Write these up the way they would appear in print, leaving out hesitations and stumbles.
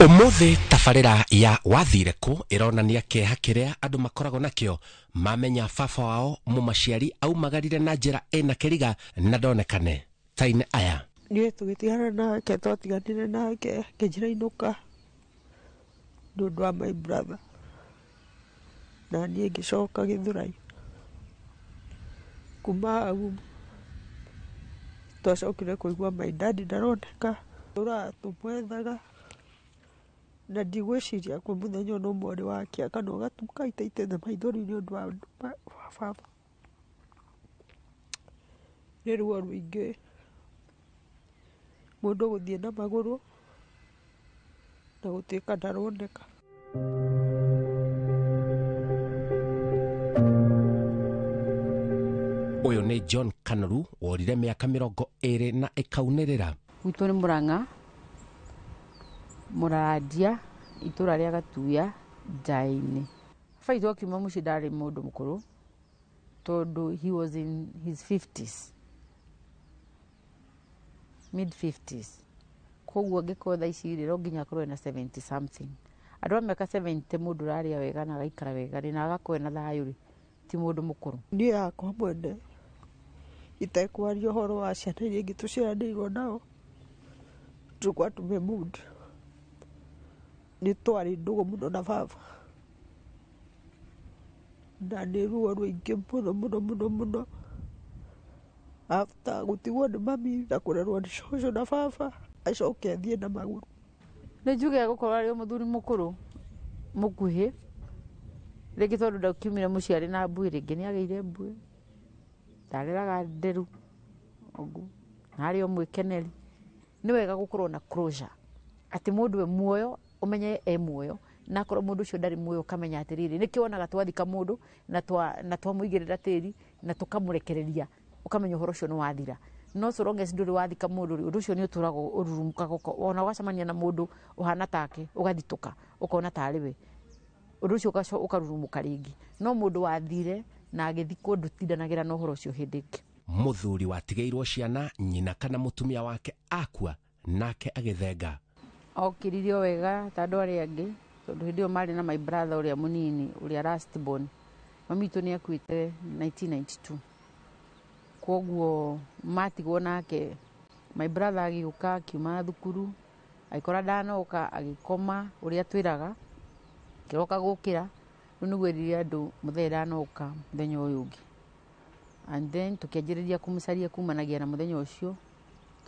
Umuthi tabarĩra ya wathire kũ ĩronania kĩeha kĩrĩa andũ makoragwo nakĩo mamenya baba wao mũmaciari aumagarire na njĩra ĩna kĩriga na ndonekane taine aya. Niĩ tũgĩtigana nake, twatiganire nake akĩnjĩra inũka nĩ ũndũ wa my brother, na niĩ ngĩcoka Gĩthũrai. Kuma hau twacokire kũigua my dad ndaroneka, tũraga tũmwethaga na ndigwĩciria kwĩ mũthenya ona ũmwe ũrĩ wakĩa kana ũgatuka itaitĩte maithori nĩ ũndũ wa baba. Nĩ ruo rũingĩ mũndũ gũthiĩ na magũrũ na gũtuĩka ndaroneka. Ũyũ nĩ John Kanoru worire mĩaka 20 na ĩkaunĩrĩra. Gwitũ nĩ Murang'a, Mũrandia, itũra rĩa Gatuya, Njaĩ-inĩ. Baba witũ akiuma mũciĩ ndarĩ mũndũ mũkũrũ tondũ he was in his 50s, mid 50s. Koguo angĩkorwo thaa ici rĩ, no nginya akorwo ena 70 something. Andũ a mĩaka 70 mũndũ ũrarĩa wega na agaikara wega rĩ, na agakorwo ena thayũ rĩ, ti mũndũ mũkũrũ. Niĩ yakwa mwene itekwaria ũhoro wa ciana iria ingĩ tũciaranĩirwo nao, tũkwa tume mood nĩ twarĩ ndũgũ mũno na baba, na nĩ ruo rũingĩ mũno mũno mũno mũno after gũtigwo nĩ mami na kũrerwo nĩ cũcũ na baba, acoke athiĩ na magũrũ. Nĩ njuge gũkorwo arĩ o mũthuri mũkũrũ mũkuhĩ, rĩngĩ tondũ ndakiumire mũciĩ arĩ na mbuĩ, rĩngĩ nĩ agĩire mbuĩ, ndareraga nderu ũguo, na arĩ o mwĩkeneri. Nĩ wega gũkorwo na closure atĩ mũndũ e muoyo ũmenye e muoyo, na akorwo mũndũ ũcio ndarĩ muoyo ũkamenya atĩrĩrĩ, nĩkĩo wonaga twathika mũndũ na twamũigĩrĩra tĩri na tũkamũrekereria, ũkamenya ũhoro ũcio nĩ wathira. No so long as ndũrĩ wathika mũndũ rĩ, ũndũ ũcio nĩ ũtũraga ũrurumukaga, ona ũgacemania na mũndũ ũhana take ũgathitũka ũkona tarĩ we, ũndũ ũcio ũkarurumuka rĩngĩ. No mũndũ wathire na agĩthikwo ndũtindanagĩra na ũhoro ũcio hĩndĩ ĩngĩ. Mũthuri watigĩirwo ciana nyina kana mũtumia wake akua nake agĩthenga. Okĩrire o wega ta andũ arĩa angĩ, tondũ hĩndĩ ĩyo marĩ na my brother ũrĩa mũnini, ũrĩa last born. Mami witũ nĩ akuĩte 1992. Koguo matigwo nake, my brother agĩũka akiuma thukuru, agĩkora ndanoka, agĩkoma ũrĩa twĩraga, akĩroka gũkĩra, rĩu nĩguo erire andũ mũthee ndanoka mũthenya ũyũ ũngĩ. And then tũkĩanjĩrĩria kũmũcaria kumanagia na mũthenya ũcio.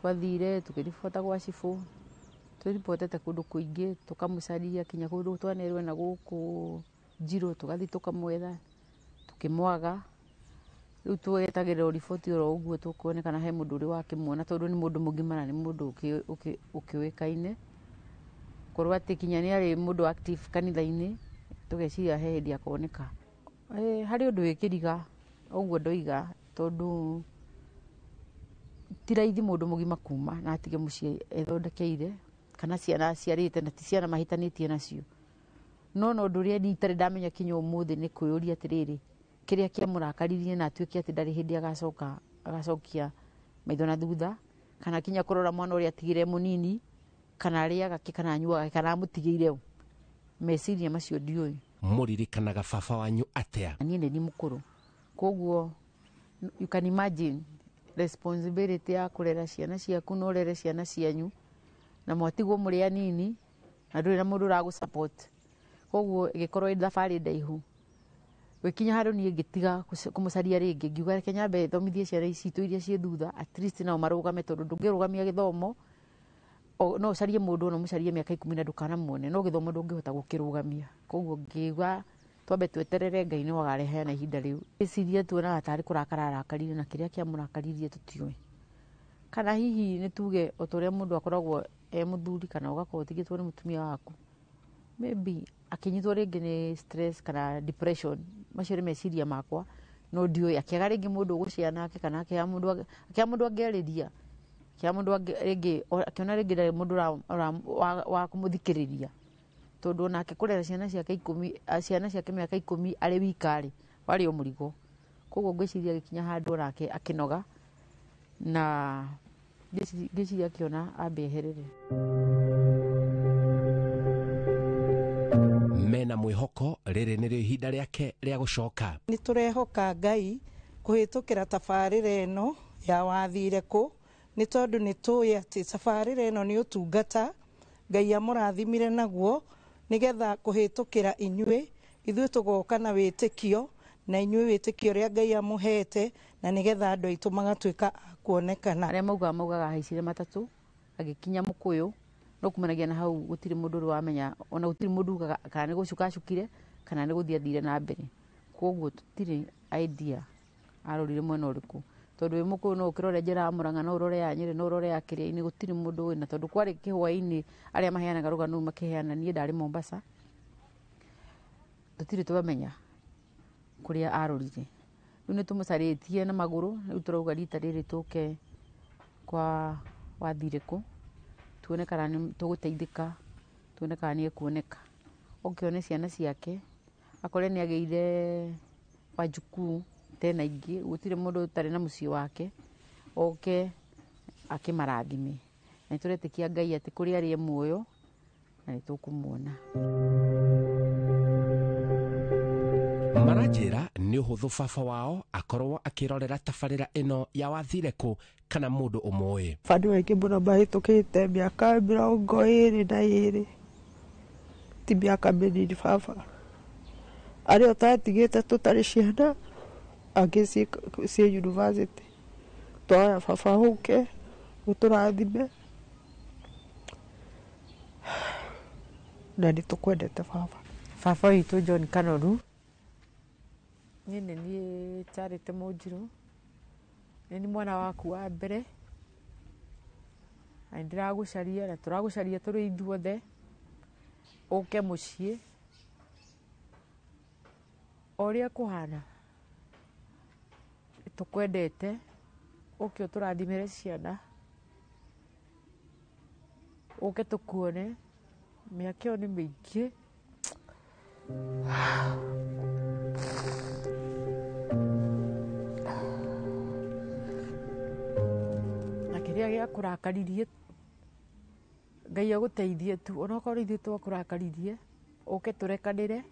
Twathire tũkĩribota gwa cibũ, twĩribotete kũndũ kũingĩ, tũkamũcaria kinya kũndũ twanerwo na gũkũ Njirũ, tũgathiĩ tũkamwetha, tũkĩmwaga. Rĩu twetagĩrĩra riboti oro ũguo tũkuone kana he mũndũ ũrĩ wakĩmuona, tondũ nĩ mũndũ mũgima na nĩ mũndũ ũkĩũĩkaine. Korwo atĩ kinya nĩ arĩ mũndũ active kanitha-inĩ, tũgeciria he hĩndĩ akoneka. Harĩ ũndũ wĩ kĩriga ũguo ndoiga, tondũ ti raithi mũndũ mũgima kuma na atige mũciĩ ethondekeire kana ciana aciarĩte na ti ciana mahĩtanĩtie nacio. No na ũndũ ũrĩa niĩ itarĩ ndamenya kinya ũmũthĩ nĩ kwĩyũria atĩrĩrĩ, kĩrĩa kĩamũrakaririe na atuĩke atĩ ndarĩ hĩndĩ agacoka agacokia maitho na thutha, kana kinya kũrora mwana ũrĩa atigire mũnini, kana arĩaga kĩ kana anyuaga kĩ, kana amũtigĩire ũ. Meciria macio ndiũĩ. Mũririkanaga baba wanyu atĩa? Niĩ nĩ niĩ mũkũrũ, koguo you can imagine responsibility ya kũrera ciana ciaku na ũrere ciana cianyu, na mwatigwo mũrĩ anini na ndũrĩ na mũndũ ũragũ support. Koguo ĩgĩkorwo ĩ thabarĩ ndaihu. Gũgĩkinya handũ niĩ ngĩtiga kũmũcaria rĩngĩ, ngiuga reke nyambe thomithie ciana ici citũ iria ciĩ thutha, at least nao marũgame, tondũ ndũngĩrũgamia gĩthomo, no ũcarie mũndũ ona ũmũcarie mĩaka 10 na ndũkanamuone, no gĩthomo ndũngĩhota gũkĩrũgamia. Koguo ngiuga twambe tweterere Ngai nĩwe akareheana ihinda rĩu. Ngĩciria tuonaga tarĩ kũrakara arakarire, na kĩrĩa kĩamũrakaririe tũtiũĩ. Kana hihi nĩ tuge o ta ũrĩa mũndũ akoragwo e mũthuri kana ũgakorwo ũtigĩtwo nĩ mũtumia waku, maybe akĩnyitwo rĩngĩ nĩ stress kana depression. Macio nĩ meciria makwa, no ndiũĩ. Akĩaga rĩngĩ mũndũ ũgũcea nake, kana akĩaga mũndũ angĩarĩria, akĩaga mũndũ rĩngĩ, akĩona rĩngĩ ndarĩ mũndũ wa kũmũthikĩrĩria, tondũ onake kũrera ciana ciake ikũmi, ciana ciake mĩaka 10 arĩ wika rĩ, warĩ o mũrigo. Koguo ngwĩciria agĩkinya handũ onake akĩnoga, na ngĩciria akĩona ambe eherere. Mena mwĩhoko rĩrĩ nĩrĩo ihinda rĩake rĩa gũcoka. Nĩ tũrehoka Ngai kũhĩtũkĩra tabarĩra ĩno ya wathire kũ, nĩ tondũ nĩ tũĩ atĩ tabarĩra ĩno nĩ ũtungata Ngai amũrathimire naguo, nĩgetha kũhĩtũkĩra inyuĩ ithuĩ tũgoka na wĩtĩkio, na inyuĩ wĩtĩkio ũrĩa Ngai amũhete, na nĩgetha andũ aitũ magatuĩka a kuonekana. Arĩa maugaga ahaicire matatũ agĩkinya Mũkũyũ, no kumanagia na hau gũtirĩ mũndũ ũrĩ wamenya, ona gũtirĩ mũndũ ugaga kana nĩ gũcuka acukire kana nĩ gũthiĩ athire na mbere. Koguo tũtirĩ idea arorire mwena ũrĩkũ, tondũ wĩ Mũkũyũ no ũkĩrore njĩra ya Mũrang'a, no ũrore ya Nyĩrĩ, no ũrore ya Kĩrĩa-inĩ, gũtirĩ mũndũ wĩna, tondũ kwarĩ kĩhwaĩ-inĩ arĩa maheanaga rũgano rũu makĩheana, niĩ ndarĩ Mombasa, tũtirĩ twamenya kũrĩa arorire. Rĩu nĩ tũmũcarĩtie na magũrũ, rĩu tũrauga rita rĩrĩ tũke kwa wathire kũ, tuone kana nĩ tũgũteithĩka, tuone kana nĩ ekuoneka. Oke one ciana ciake, akore nĩ agĩire wajukuu tena ingĩ, gũtirĩ mũndũ ũtarĩ na mũciĩ wake, oke akĩmarathime. Na nĩ tũretĩkia Ngai atĩ kũrĩa arĩ e muoyo na nĩ tũkũmuona. Maranjĩra nĩ ũhũthũ baba wao akorwo akĩrorera tabarĩra ĩno ya wathire kũ kana mũndũ ũmũĩ. Baba nĩ aingĩ mũno mahĩtũkĩte mĩaka 22, ti mĩaka mĩnini baba. Arĩa ũtatigĩte tũtarĩ ciana, angĩ ciĩ university. Twoya baba ũke ũtũrathime, na nĩ tũkwendete baba. Baba witũ John Kanoru, niĩ nĩ niĩ Charity Mũnjirũ, nĩ niĩ mwana waku wa mbere, na nĩ ndĩragũcaria na tũragũcaria tũrĩ ithuothe, ũke mũciĩ o ũrĩa kũhana, tũkwendete, ũke ũtũrathimĩre ciana, ũke tũkuone, mĩaka ĩyo nĩ mĩingĩ. Na kĩrĩa gĩakũrakaririe Ngai agũteithie tu, onokorwo ithuĩ twakũrakaririe, ũke tũrekanĩre,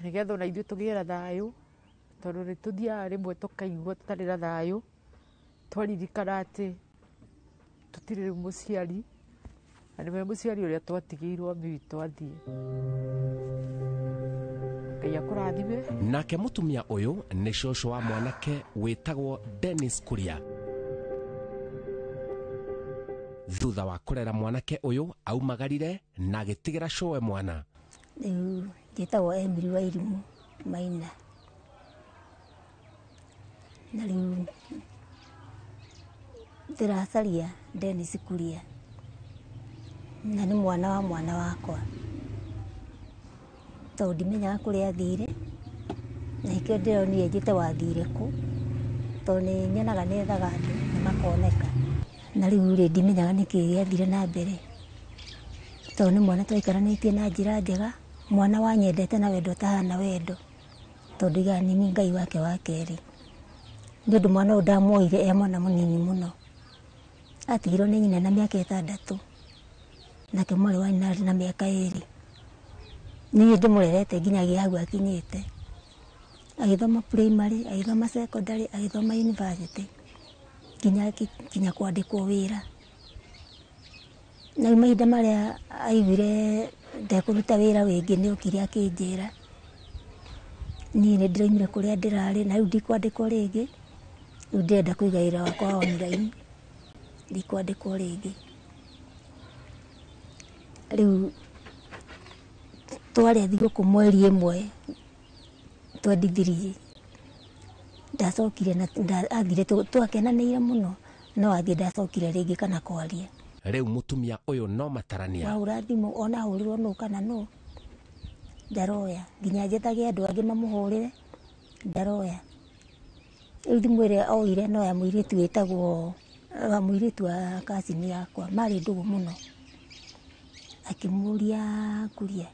nĩgetha ona ithuĩ tũgĩe na thayũ, tondũ nĩ tũthiaga rĩmwe tũkaigua tũtarĩ na thayũ, twaririkana atĩ tũtirĩ rĩu mũciari, na nĩwe mũciari ũrĩa twatigĩirwo mami witũ athiĩ. Ngai akũrathime. Nake mũtumia ũyũ nĩ cũcũ wa mwanake wĩtagwo Dennis Kuria. Thutha wa kũrera mwanake ũyũ aumagarire na agĩtigĩra cũwe mwana. Rĩu njĩtagwo Emily Wairimu Maina, na rĩu ndĩracaria Dennis Kuria, na nĩ mwana wa mwana wakwa, tondũ ndimenyaga kũrĩa athire, na nĩkĩo ndĩronire njĩte wathire kũ, tondũ nĩ nyonaga nĩ ethaga andũ na makoneka. Na rĩu rĩ ndimenyaga nĩkĩ gĩathire na mbere, tondũ nĩ mwana twaikaranĩtie na njĩra njega, mwana wanyendete na wendo ũtahana wendo, tondũ ndoigaga nĩ niĩ Ngai wake wa kerĩ. Nĩ ũndũ mwana ũyũ ndamuoire e mwana mũnini mũno, atigirwo nĩ nyina na mĩaka 6, nake mwarĩ wa nyina arĩ na mĩaka 2. Niĩ ndĩmũrerete nginyagia hau akinyĩte, agĩthoma primary, agĩthoma secondary, agĩthoma university, nginya kwandĩkwo wĩra. Na rĩu mahinda marĩa aiguire ndekũruta wĩra wĩngĩ nĩ okire akĩnjĩra, niĩ nĩ ndĩraumire kũrĩa ndĩrarĩ na rĩu ndikwandĩkwo rĩngĩ, rĩu ndĩrenda kũiga wĩra wakwa wa online, ndikwandĩkwo rĩngĩ. Rĩu twarĩa thigũkũ mweri ĩmwe 23, ndacokire na athire twakenanĩire mũno, no athiĩ ndacokire rĩngĩ kana kwaria. Rĩu mũtumia ũyũ no matarania. Wahũra thimũ ona ahũrĩrwo nũ kana nũ, ndaroya, nginya njethage andũ angĩ mamũhũrĩre, ndaroya. Rĩu thimũ ĩrĩa oire no ya mũirĩtu wĩtagwo wa mũirĩtu wa kacini yakwa, marĩ ndũgũ mũno. Akĩmũria Kuria,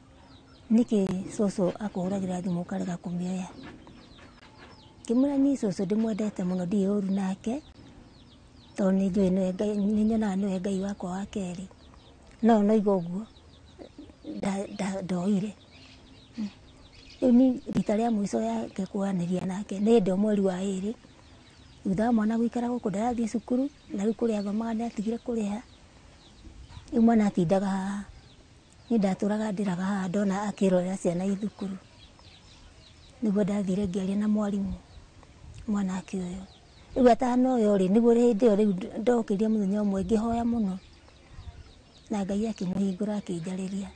nĩkĩ cũcũ akũhũragĩra thimũ ũkarega kũmĩoya? Ngĩmwĩra niĩ cũcũ ndĩmwendete mũno, ndirĩ ũru nake, tondũ nĩ njũĩ nĩwe Ngai, nĩ nyonaga nĩwe Ngai wakwa wa kerĩ. No ona oiga ũguo, ndoire. Rĩu ni rita rĩa mũico yake kwaranĩria nake nĩ hĩndĩ mweri wa 2 thutha wa mwana gũikara gũkũ ndarathiĩ cukuru na rĩu kũrĩa athomaga nĩ atigire kũrĩha. Rĩu mwana atindaga haha, niĩ ndatũraga ndĩraga haha ndona akĩrorera ciana i thukuru. Nĩguo ndathire ngĩaria na mwarimũ mwana akĩoywo. Rĩu atanoywo rĩ, nĩguo hĩndĩ ĩyo rĩu ndokĩrire mũthenya ũmwe ngĩhoya mũno na Ngai akĩmũhingũra akĩnjarĩria.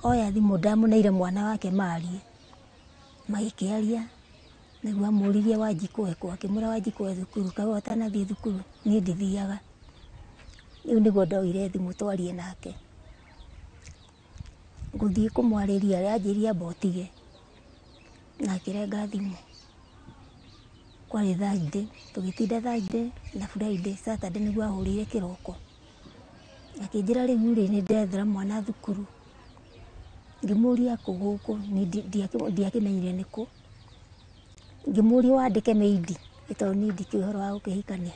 Oya thimũ ndamũneire mwana wake marie, magĩkĩaria nĩguo amũririe Wanjikũ ekũ, akĩmwĩra Wanjikũ e thukuru, kaĩ atanathiĩ thukuru niĩ ndithiaga. Rĩu nĩguo ndoire thimũ twarie nake. Ngũthiĩ kũmwarĩria anjĩrire amba ũtige na akĩrenga thimũ. Kwarĩ Thursday, tũgĩtinda Thursday na Friday, Saturday nĩguo ahũrĩire kĩroko. Akĩnjĩra rĩu rĩ nĩ ndethera mwana thukuru. Ngĩmũria kũ gũkũ, niĩ ndiakĩmenyire nĩ kũ. Ngĩmũria wandĩke maid, tondũ niĩ ndikĩũĩ ũhoro wa gũkĩhikania.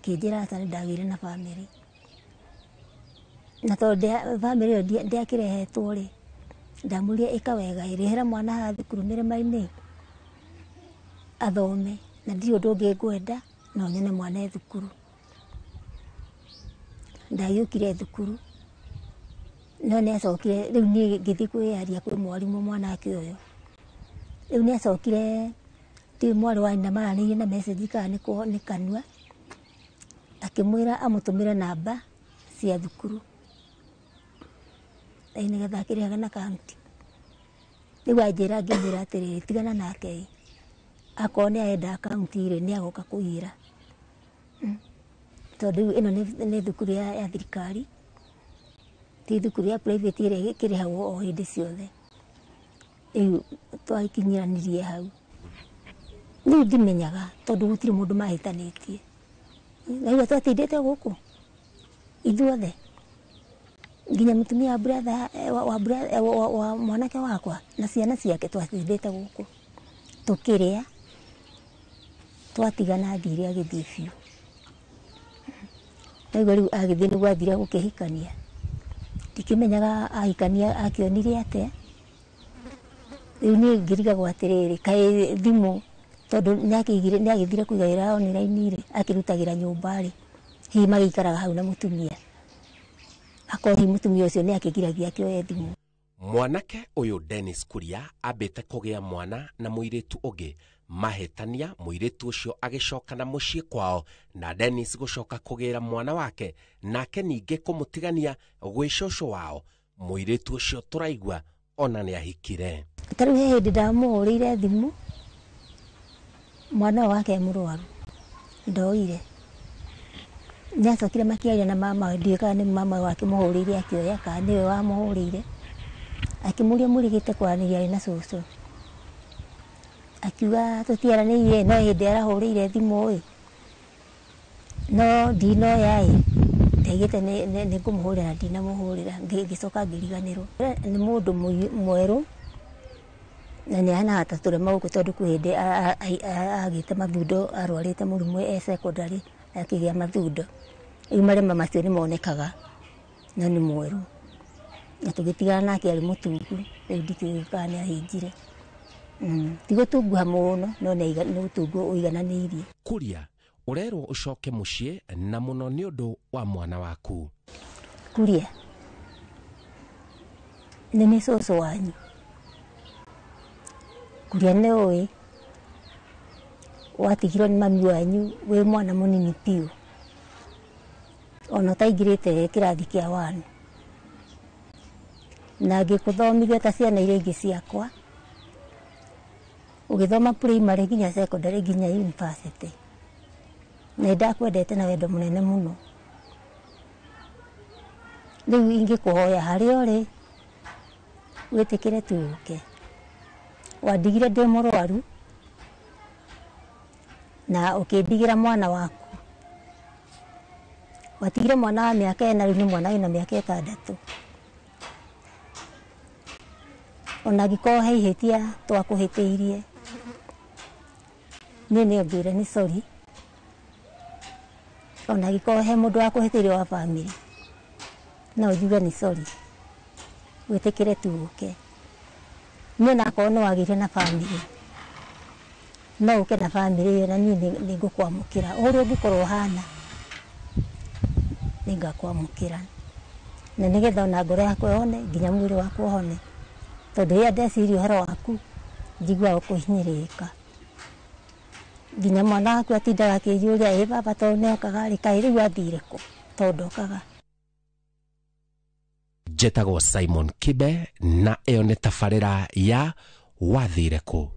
Akĩnjĩra aca nĩ ndagĩire na bamĩrĩ. Na tondũ bamĩrĩ ĩyo ndĩakĩrehetwo rĩ, ndamũrire ĩka wega rĩhĩra mwana haha thukuru mĩrĩma-inĩ athome, na ndirĩ ũndũ ũngĩ ngwenda no nyone mwana e thukuru. Ndagĩũkire thukuru no nĩ acokire rĩu niĩ ngĩthiĩ kwĩyaria kwĩ mwarimũ mwana akĩoywo. Rĩu nĩ acokire ndiũĩ mwarĩ wa nyina maranĩirie na message kana nĩ kanua, akĩmwĩra amũtũmĩre namba cia thukuru nĩgetha akĩrĩhaga na kaunti. Rĩu anjĩra ngĩmwĩra atĩrĩrĩ tigana nake ĩ, akorwo nĩ arenda akaunti rĩ nĩ agoka kũiyĩra, tondũ rĩu ĩno nĩ thukuru ya thirikari, ti thukuru ya private ĩrĩa ĩkĩrĩhagwo o hĩndĩ ciothe. Rĩu twakinyiranirie hau. Rĩu ndimenyaga tondũ gũtirĩ mũndũ mahĩtanĩtie. Naigua twatindĩte gũkũ ithuothe nginya mũtumia wa brother wa mwanake wakwa na ciana ciake twatindĩte gũkũ tũkĩrĩa, twatigana athire agĩthiĩ biũ. Naigua rĩu agĩthiĩ nĩguo athire gũkĩhikania. Ndikĩmenyaga ahikania akĩonire atĩa. Rĩu niĩ ngĩrigagwo atĩrĩrĩ kaĩ thimũ tondũ nĩagĩthire kũiga wĩra online rĩ, akĩrutagĩra nyũmba rĩ, hihi magĩikaraga hau na mũtumia. Akorwo hihi mũtumia ũcio nĩ akĩgiragia akĩoye thimũ. Mwanake ũyũ Dennis Kuria ambĩte kũgĩa mwana na mũirĩtu ũngĩ mahĩtania, mũirĩtu ũcio agĩcoka na mũciĩ kwao na Dennis gũcoka kũgĩra mwana wake nake ningĩ kũmũtigania gwĩ cũcũ wao. Mũirĩtu ũcio tũraigua ona nĩ ahikire. Ta rĩu he hĩndĩ ndamũhũrĩire thimũ mwana wake e mũrwaru, ndoire. Nĩ acokire makĩaria na mama, ndiũĩ kana nĩ mama wake mũhũrĩire akĩoya kana nĩwe wamũhũrĩire. Akĩmũria mũrĩgĩte kwaranĩria arĩ na cũcũ. Akiuga tũtiaranĩirie no hĩndĩ arahũrĩire thimũ ĩ, no ndinoya ĩ, ndaigĩte nĩ ngũmũhũrĩra na ndinamũhũrĩra, ngĩcoka ngĩriganĩrwo. Nĩ mũndũ mwerũ na nĩ ahanaga ta tũrema gũkũ tondũ kwĩ hĩndĩ agĩte mathundo, arwarĩte mũrimũ e secondary akĩgĩa mathundo. Rĩu marema macio nĩ monekaga no nĩ mwerũ. Na tũgĩtigana nake arĩ mũtungu, rĩu ndikĩũĩ kana nĩ ahĩnjire. Ti gũtunguha mũno no nĩ ũtungu ũigananĩirie. Kuria ũrerwo ũcoke mũciĩ na mũno nĩ ũndũ wa mwana waku. Kuria nĩ nĩ cũcũ wanyu. Kuria nĩ ũĩ watigirwo nĩ mami wanyu wĩ mwana mũnini biũ, ona ũtaingĩrĩte kĩrathi kĩa wanu, na ngĩkũthomithia ta ciana iria ingĩ ciakwa, ũgĩthoma primary nginya secondary nginya university. Na nĩndakwendete na wendo mũnene mũno. Rĩu ingĩkũhoya harĩa ũrĩ wĩtĩkĩre tu ũke. Wandigire ndĩ mũrwaru na ũkĩndigĩra mwana waku. Watigire mwana wa mĩaka 4, rĩu nĩ mwana wĩna mĩaka 6. Ona angĩkorwo he ihĩtia twakũhĩtĩirie, niĩ nĩ ngwĩre nĩ sorry. Ona angĩkorwo he mũndũ wakũhĩtĩirie wa bamĩrĩ, No njuge nĩ sorry, wĩtĩkĩre tu ũke. Niĩ onakorwo nĩ wagĩire na bamĩrĩ, no ũke na bamĩrĩ ĩyo na niĩ nĩ ngũkwamũkĩra. O ũrĩa ũngĩkorwo ũhana, nĩ ngakwamũkĩra. Na nĩgetha ona ngoro yakwa ĩhone, nginya mwĩrĩ wakwa ũhone. Tondũ rĩrĩa ndeciria ũhoro waku, njiguaga kũhinyĩrĩrĩka. Nginya mwana waku atindaga akĩnjũria, ĩ baba tondũ nĩokaga rĩ, kaĩ rĩu athire kũ? Tondũ ndokaga. Njĩtagwo Simon Kibe na ĩyo nĩ tabarĩra ya Wathire Kũ.